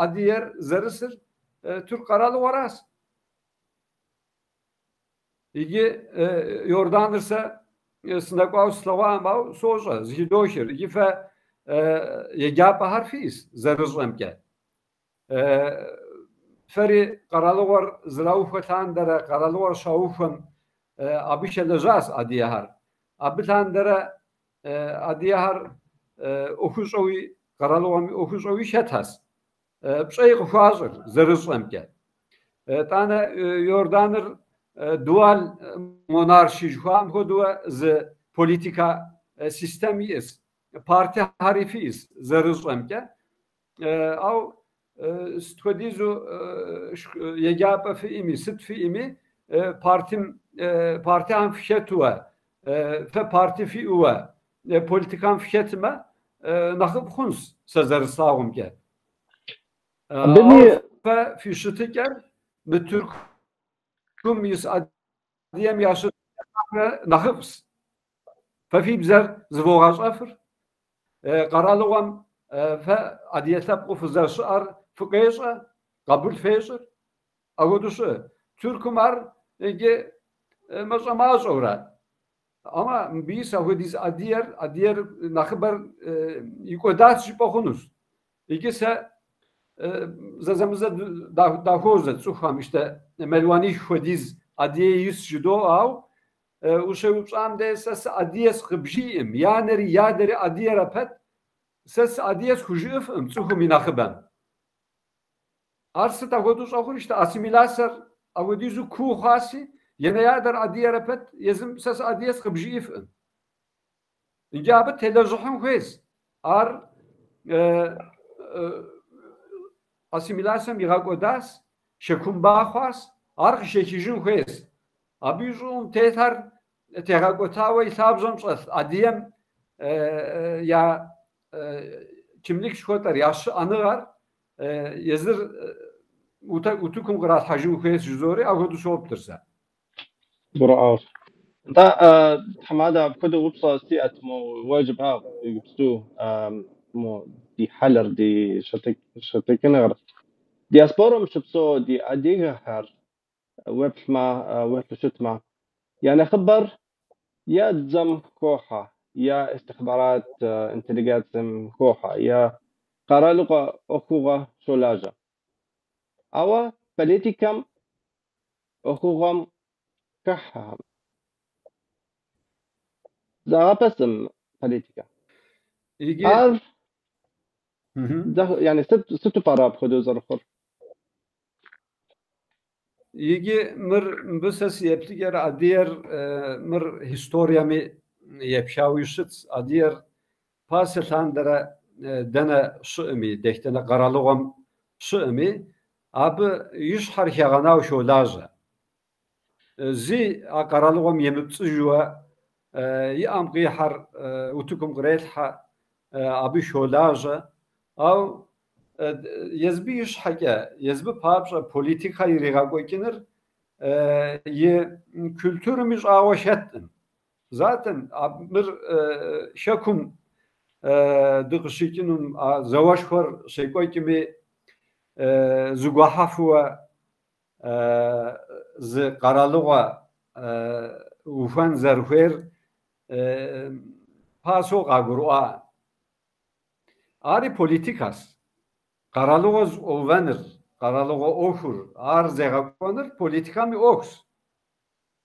адыгэр зэрысыр Тырку къэралыгъуэращ. Иджы Иорданыр сэ сынэкӏуауэ слъэгъуакъым, ауэ сощӏэ, зыхыдохыр. Иджы фэ еджапӏэхэр фиӏэщ зэрыщӏэмкӏэ. Фэри къэралыгъуэр зэраухуэ лъандэрэ, къэралыгъуэр щаухуэм абы хэлэжьащ адыгэхэр. Абы лъандэрэ адыгэхэр ӏуэхущӏэуи, къэралыгъуэм ӏуэхущӏэуи хэтащ. Пщӏэи къыхуащӏыр зэрыщӏэмкӏэ. Тӏанэ Иорданыр dual monarşi жыхуаӏэм хуэдэу зы политикэ систем иӏэщ, партихэри фиӏэщ зэрыщӏэмкӏэ. Ауэ сыт хуэдизу еджапӏэ фиӏэми, сыт фиӏэми, партим партихэм фыхэтуэ, фэ парти фиӏэуэ, политикэм фыхэтмэ, нэхъыфӏ хъунщ сэ зэрыслъагъумкӏэ. Абыми Фэ фи щытыкӏэр мы Тыркум ис адыгэм я щытыкӏэр нэхъыфӏщ. Фэ фи бзэр зывогъэщӏэфыр, къэралыгъуэм фэ адыгэ лъэпкъыу фызэрыщыӏэр фыкъещӏэ, къабул фещӏыр. Апхуэдэу щыӏэ. Тыркум ар иджы мащӏэ-мащӏэурэ. Амэ мыбы ис апхуэдиз адыгэр нэхъыбэр икӏуэдащ жыпӏэ хъунущ. Иджы сэ зэзэмызэ дахуозэ цӏыхухэм ищтэ мелуаних хуэдиз адыгэ ис жыдоӏэ, ауэ ущеупщӏам де сэ сыадыгэс къыбжиӏым, я анэри я адэри адыгэрэ пэт, сэ сыадыгэс хужыӏыфӏым цӏыхум и нэхъыбэм. Ар сыт апхуэдэу щӏэхъур ищтэ ассимиляцэр апхуэдизу куу хъуаси, енэ ядэр адыгэрэ пэт, езым сэ сыадыгэс къыбжиӏыфӏым. Иджы абы телэжьыхьын хуейщ. Ар ассимиляцэм игъэкӏуэдащ, шэкумба хъуащ, ар къыхэхыжын хуейщ. Абы и щӏыӏум телъхэр тегъэкӏуэтауэ и лъабжьэм щӏэлъ адыгэм я kimlik жыхуэтӏэр, я щыӏэныгъэр езыр утыкум къралъхьэжын хуейщ жызори, апхуэдэу соплъыр сэ. Гурыӏуащ. Нтӏэ, тхьэмадэ, апхуэдэу упщӏэ сиӏэт мо уэ жыпӏа иджыпсту мо ди хьэлыр, ди щытыкӏыныгъэр. Диаспорэм щыпсэу ди адыгэхэр уеплъмэ, уеплъу щытмэ, я нэхъыбэр е дзэм хохьэ, е истихбарат интеллигенцием хохьэ, е къэралыгъуэ ӏуэхугъуэ щолажьэ. Ауэ Политикэм ӏуэхугъуэм хыхьэкъым. Зэгъэпэсым политикэ. Иджы Ар Мгм. يعني сыту пӏэрэ апхуэдэу зэрыхъур? Иджы мыр мыбы сэ си еплъыкӏэр адыгэр мыр историями епхауи щытщ. Адыгэр пасэ лъандэрэ дэнэ щыӏэми, дэтхэнэ къэралыгъуэм щыӏэми, абы и щхьэр хэгъэнауэ щолажьэ. Зи а къэралыгъуэм емыпцӏыжуэ и ӏэм къихьэр утыкум кърелъхьэ, абы щолажьэ. Ауэ езыбы и щхьэкӏэ, езыбы папщӏэ политикэ иригъэкӏуэкӏыныр и культурэми щӏагъуэ хэткъым. Затэн мыр хэкум дыкъыщикӏынум а зауэшхуэр щекӏуэкӏми зыгуэхьэфуэ зы къэралыгъуэ ухуэн зэрыхуейр пасэу къагурыӏуа. Ари политикэщ. Къэралыгъуэ зыӏуэувэныр, къэралыгъуэ ӏуэхур, ар зегъэкӏуэныр политикэм и ӏуэхущ.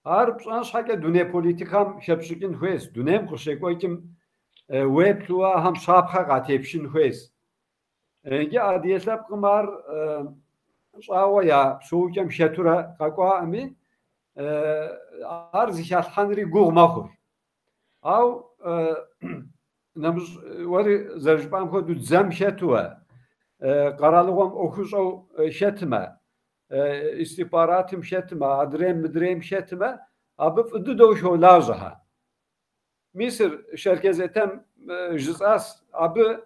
Ар пщӏэн щхьэкӏэ дуней политикэм хэпщӏыкӏын хуейщ, дунейм къыщекӏуэкӏым уеплъу ахэм щапхъэ къатепшын хуейщ. Иджы адыгэ лъэпкъым ар щӏауэ я псэукӏэм хэтурэ къэкӏуаӏыми, ар зыхалъхьэнри гугъу мэхъур. Ауэ нэмыщӏ уэри зэрыжыпӏам хуэдэу дзэм хэтуэ, къэралыгъуэм ӏуэхущӏэу хэтмэ, истихбаратым хэтмэ, адрейм мыдрейм хэтмэ, абы фӏы дыдэу щолажьэхэ. Мисыр Шэрджэс Этем жысӏащ, абы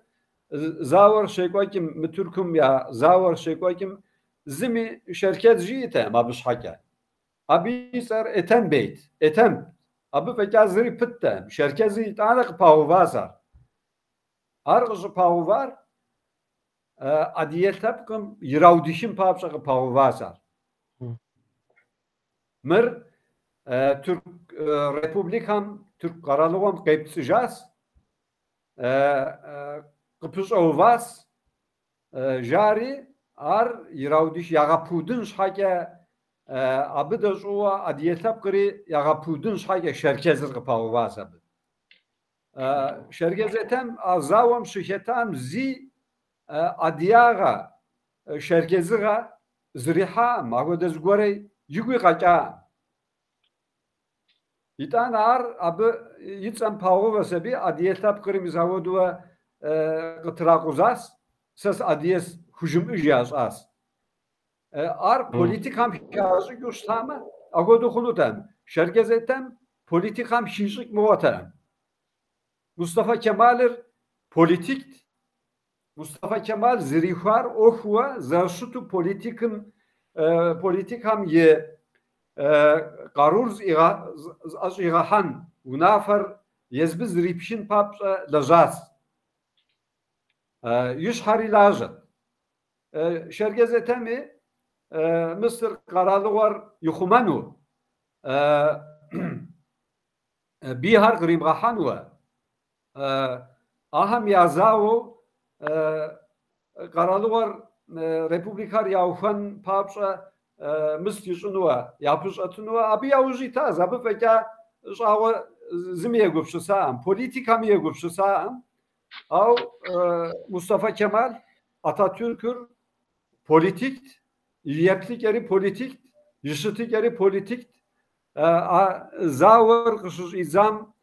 зауэр щекӏуэкӏым, мы Тыркум я зауэр щекӏуэкӏым зыми шэрджэс жиӏэтэкъым абы щхьэкӏэ. Абы и цӏэр Этем бейт, Этем. Абы фӏэкӏа зыри пыттэкъым. Шэрджэси итӏанэ къыпауващ ар. Ар къыщӏыпаувар адыгэ лъэпкъым ираудыхын папщӏэ къыпауващ ар. Мыр Тырку Республикэм, Тырку къэралыгъуэм къепцӏыжащ, къыпыщӏэуващ, жари ар ираудых ягъэпудын щхьэкӏэ, абы дэщӏыуэ адыгэ лъэпкъри ягъэпудын щхьэкӏэ шэрджэсыр къыпауващ абы. Шэрджэс Этем а зауэм щыхэтам зи адыгагъэ, шэрджэсыгъэ зэрихьаӏым, апхуэдэ зыгуэрей игуи къэкӏаӏым. Итӏанэ ар абы и цӏэм пагъэувэщ аби, адыгэ лъэпкъри мис апхуэдэуэ къытракъузащ, сэ сыадыгэс хужымыӏэж ящӏащ. Ар политикэм хащӏыкӏыу щытамэ, апхуэдэу хъунутэкъым. Шэрджэс Этем политикэм хищӏыкӏ мыгъуэтэкъым. Мустафа Кемалыр политикт. Мустафа Кемал зэрихуар ӏуэхууэ зэрыщыту политикэм и къарур зыӏэщӏигъэхьэн унафэр езыбы зрипхын папщӏэ лэжьащ. И щхьэри лажьэт. Шэрджэс Этеми Мысыр къэралыгъуэр ихъумэну, бийхэр къримыгъэхьэнуэ, ахэм я зауэу къэралыгъуэр республикэр яухуэн папщӏэ мыст ищӏынуэ, япыщӏэтынуэ, абы яужь итащ, абы фӏэкӏа щӏагъуэ зыми егупсысаӏым, политикэми егупсысаӏым. Ауэ Мустафа Кемал Ататюркыр политикт, и еплъыкӏэри политикт, и щытыкӏэри политикт. А зауэр къыщыщӏидзам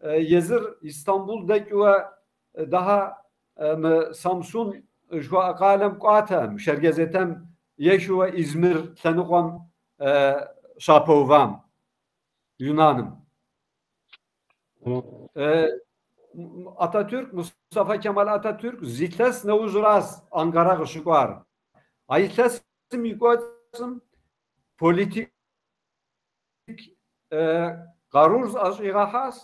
езыр Истамбул дэкӏыуэ дахьэ мы Самсун жыхуаӏэ къалэм кӏуатэкъым, Шэрджэс Этем ешыуэ Измир лъэныкъуэм щапэувам, Юнаным. Ататюрк, Мустафа Кемал Ататюрк зы илъэс нэужьращ Анкара къыщыкӏуар. А илъэсым и кӏуэцӏым политик къарур зыӏэщӏигъэхьащ,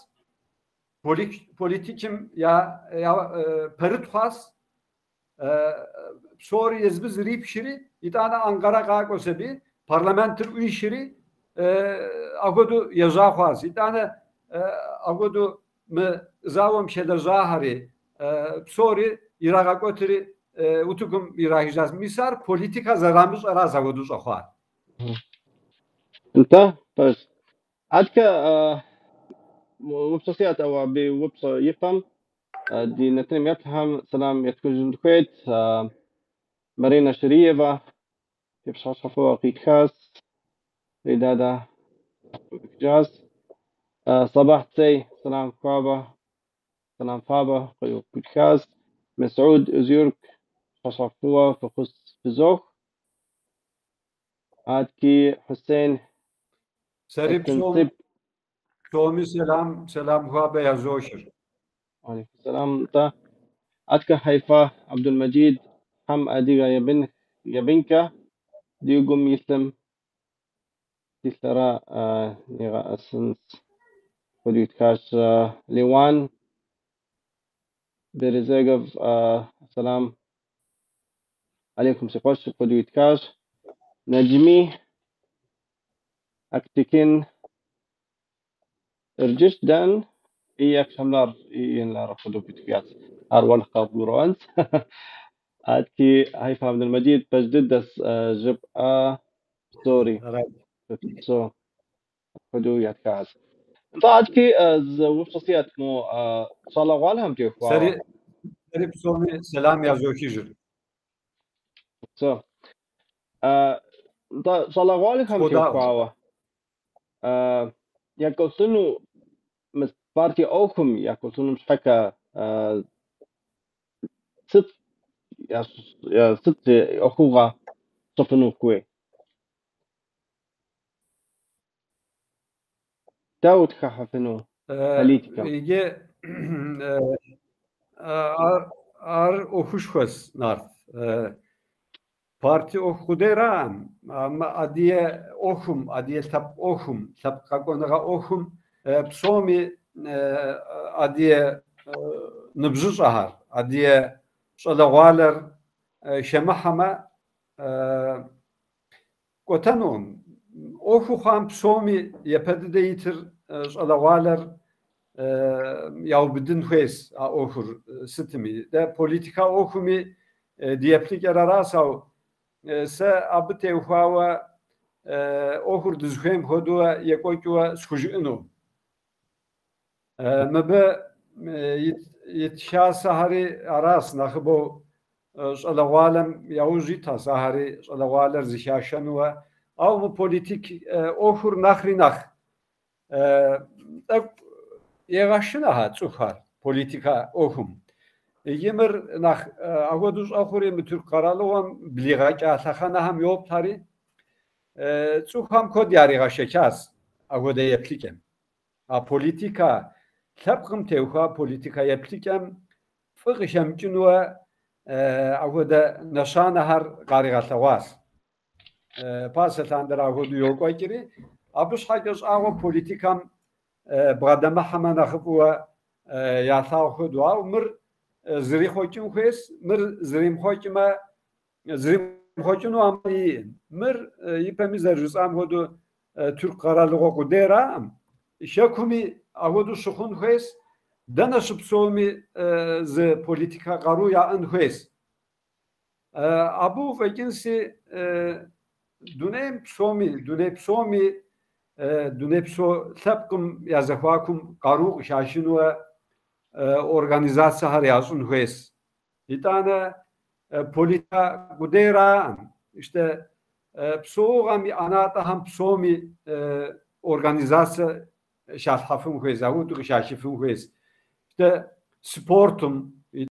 политикым я пэрыт хъуащ, псори езыбы зрипхри, итӏанэ Анкара къакӏуэщ аби, парламентыр ӏуихри, апхуэдэу ежьа хъуащ. Итӏанэ апхуэдэу мы зауэм хэлэжьахэри псори ирагъэкӏуэтри Утыкум ирахыжащ. Мис ар политикэ зэрамыщӏэращ апхуэдэу щӏэхъуар. Нтӏэ, пэж. Адэкӏэ упщӏэ сиӏэт, ауэ абы упщӏэ ипэм ди нэтыным еплъхэм сэлам етхыжын дыхуейт. Марина Шириева фи пщыхьэщхьэфӏыуэ къитхащ, Ридадэ къитхыжащ. Сэбахь Цей сэлам хуабэ, сэлам фабэ къитхащ. Месуд Узюрк пщыхьэщхьэфӏыуэ фӏэхъус фызох. Адэкӏи Хьусейн Сэри псом псоми сэлам сэлам хуабэ язохыр. Алейкум сэлам. Нтӏэ. Адэкӏэ Хьэйфа Абдулмэджид Тхьэм адыгэ ябынкӏэ ди гум илъым дилъэрэ нигъэӏэсынс. Апхуэдэу итхащ Лиуан Березегов сэлам алейкум си къуэш, апхуэдэу итхащ. Нэджми Актекин Ирджыщ-дэн iyi akşamlar, iyi yayınlar апхуэдэу къитхащ. Ар уэ нэхъ къыбгурыӏуэнщ. Адэкӏи Хьэйфа Абдулмэджид пэж дыдэщ жыпӏа псори. Псо апхуэдэу ятхащ. Нтӏэ, адэкӏи зы упщӏэ сиӏэт мо щӏалэгъуалэхэм теухуауэ. Сэри псоми сэлам язохыжыр. Псо. Нтӏэ, щӏалэгъуалэхэм теухуауэ якӏэлъыну мы партие ӏуэхум якӏэлъыным щхьэкӏэ сыт сыт ӏуэхугъуэ щӏыфыну хуей? Дауэ тхыхьэфыну политикэм? Иджы ар ӏуэхушхуэщ, Нарт. Парти ӏуэху къудейраӏым, адыгэ ӏуэхум, адыгэ лъэпкъ ӏуэхум, лъэпкъ къэкӏуэныгъэ ӏуэхум псоми адыгэ ныбжьыщӏэхэр, адыгэ щӏалэгъуалэр хэмыхьэмэ кӏуэтэнукъым. ӏуэхуу хъуам псоми япэ дыдэ итыр щӏалэгъуалэр яубыдын хуейщ а ӏуэхур сытми. Дэ политикэ ӏуэхуми ди еплъыкӏэр аращ, ауэ сэ абы теухуауэ ӏуэхур дызыхуейм хуэдэу екӏуэкӏыуэ схужыӏэнукъым. Мыбы ит хасэхэри аращ нэхъыбэу щӏалэгъуалэм яужь итащ, ахэри щӏалэгъуалэр зыхашэнуэ. Ауэ мы политик ӏуэхур нэхъри нэхъ тӏэкӏу егъэшынэхэ цӏыхухэр политикэ ӏуэхум. Иджы мыр нэхъ апхуэдэу щӏэхъури мы Тырку къэралыгъуэм блигъэкӏа лъэхъэнэхэм йоплъхэри, цӏыхухэм куэд яригъэшэчащ апхуэдэ еплъыкӏэм. А политикэ лъэпкъым теухуа политикэ еплъыкӏэм фӏы къыхэмыкӏынуэ апхуэдэ нэщанэхэр къаригъэлъэгъуащ. Пасэ лъандэрэ апхуэдэу йокӏуэкӏри, абы щхьэкӏэ щӏагъуэ политикэм бгъэдэмыхьэмэ нэхъыфӏыуэ ялъагъу хуэдэу. Ауэ мыр зрихъуэкӏын хуейщ, мыр зримыхъуэкӏмэ, зримыхъуэкӏыну ӏэмал иӏэкъым. Мыр ипэми зэрыжысӏам хуэдэу Тырку къэралыгъуэ къудейраӏым. Хэкуми апхуэдэу щыхъун хуейщ, дэнэ щыпсэуми зы политикэ къару яӏэн хуейщ. Абы уфӏэкӏынси дунейм псоми, дуней псоми, дунейпсо лъэпкъым я зэхуакум къару къыхашынуэ организацэхэр ящӏын хуейщ. Итӏанэ политикэ къудейраӏым. Ищтэ псэугъэм и ӏэнатӏэхэм псоми организацэ щалъхьэфын хуейщ, апхуэдэу къыхахыфын хуейщ. Ищтэ спортым,